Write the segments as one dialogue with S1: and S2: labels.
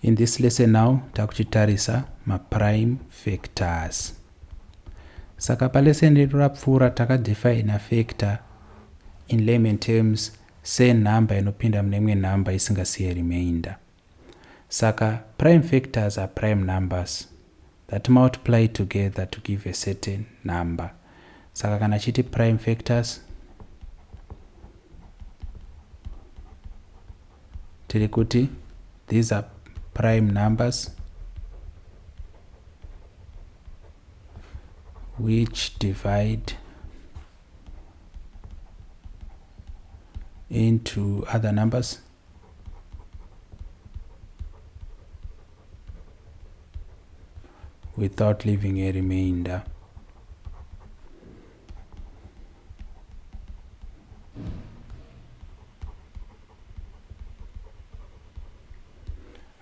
S1: In this lesson now takuchitarisa maprime factors. Saka palesson redu rapfuura takadefina factor in layman terms senhamba inopinda mune imwe nhamba isingasiye remainder. Saka prime factors are prime numbers that multiply together to give a certain number. Saka kana chiti prime factors tiri kuti these are prime numbers which divide into other numbers without leaving a remainder.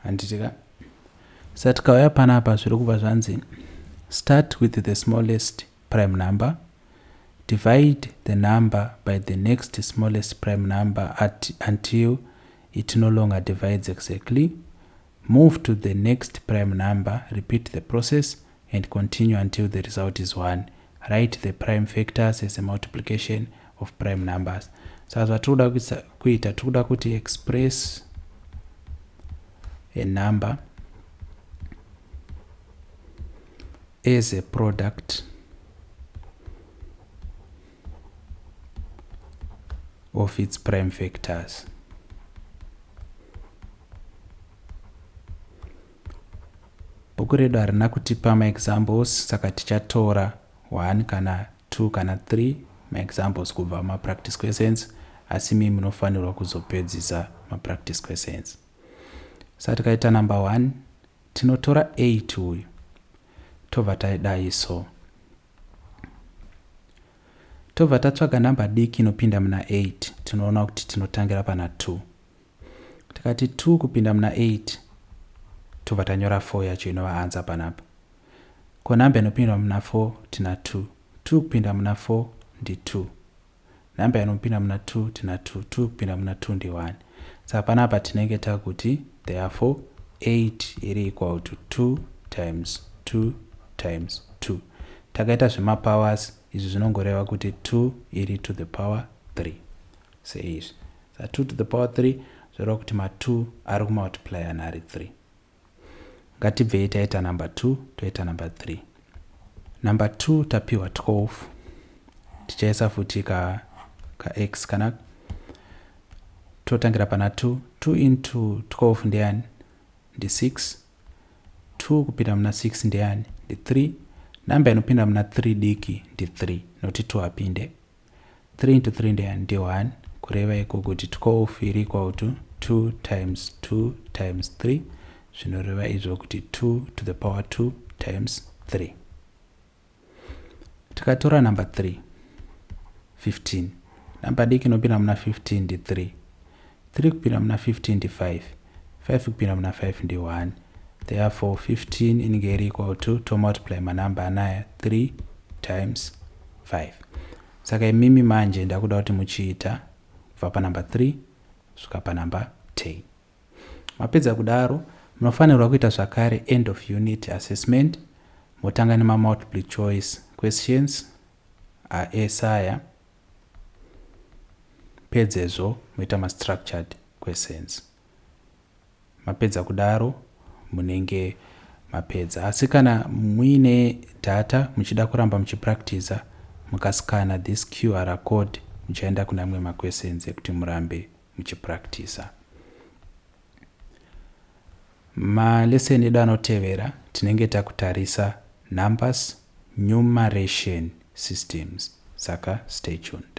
S1: Handiti ka? Saka tikauya panapa zviri kubva zvanzi start with the smallest prime number, divide the number by the next smallest prime number at, until it no longer divides exactly, move to the next prime number, repeat the process and continue until the result is 1. Write the prime factors as a multiplication of prime numbers. Saka zvatiri kuda kuita, tiri kuda kuti express a number as a product of its prime factors. Bhuku redu harina kutipa maexamples, saka tichatora 1 kana 2 kana 3 maexamples kubva mumapractice questions, asi mii munofanirwa kuzopedzisa mapractice questions. Saka tikaita number 1, tinotora 8 uyu tobva taidai so, tobva tatsvaga namba diki inopinda muna 8. Tinoona kuti tinotangira pana 2. Tikati 2 kupinda muna 8, tobva tanyora 4 yacho inova answer panapa. Ko namba inopinda muna 4? Tina 2. 2 kupinda muna 4 ndi 2. Namba inopinda muna 2 tina 2. 2 kupinda muna 2 ndi 1. Saka panapa tinenge takuti therefore 8 iri equal to 2 times 2 times 2. Takaita zvemapowers, izvi zvinongoreva kuti 2 iri to the power 3 seizvi. Saka 2 to the power 3 zvoreva kuti ma2 ari kumultiplya nari 3. Ngatibvei taita number 2, toita number 3. Number 2 tapiwa 12, tichaisa futi ka ka x kana totangira pana 2. 2 into 12 ndeyani? Ndi 6. 2 kupinda muna 6 ndeyani? Ndi 3. Namba inopinda muna 3 diki ndi 3, nokuti 2 apinde. 3 into 3 ndeyani? Ndi 1. Kureva iko kuti 12 iri equal to 2 times 2 times 3, zvinoreva izvo kuti 2 to the power 2 times 3. Tikatora number 3, 15. Namba diki inopinda muna 15 ndi 3. 3 kupinda muna 15 ndi 5. 5 kupinda muna 5 ndi 1. Therefore 15 inenge iri equal to, to multiply manamba anaya, 3 times 5. Saka imimi manje ndakuda kuti muchiita kubva panumber 3 kusvika panumber 10. Mapedza kudaro, munofanirwa kuita zvakare end of unit assessment. Motanga nemamultiple choice questions aesaya, pedzezvo moita mastructured questions. Mapedza kudaro munenge mapedza. Asi kana muine data muchida kuramba muchipractiza, mukaskana this QR code muchaenda kune amwe maquestions ekuti murambe muchipractiza. Malesson edu anotevera tinenge takutarisa numbers, numeration systems, saka stay tuned.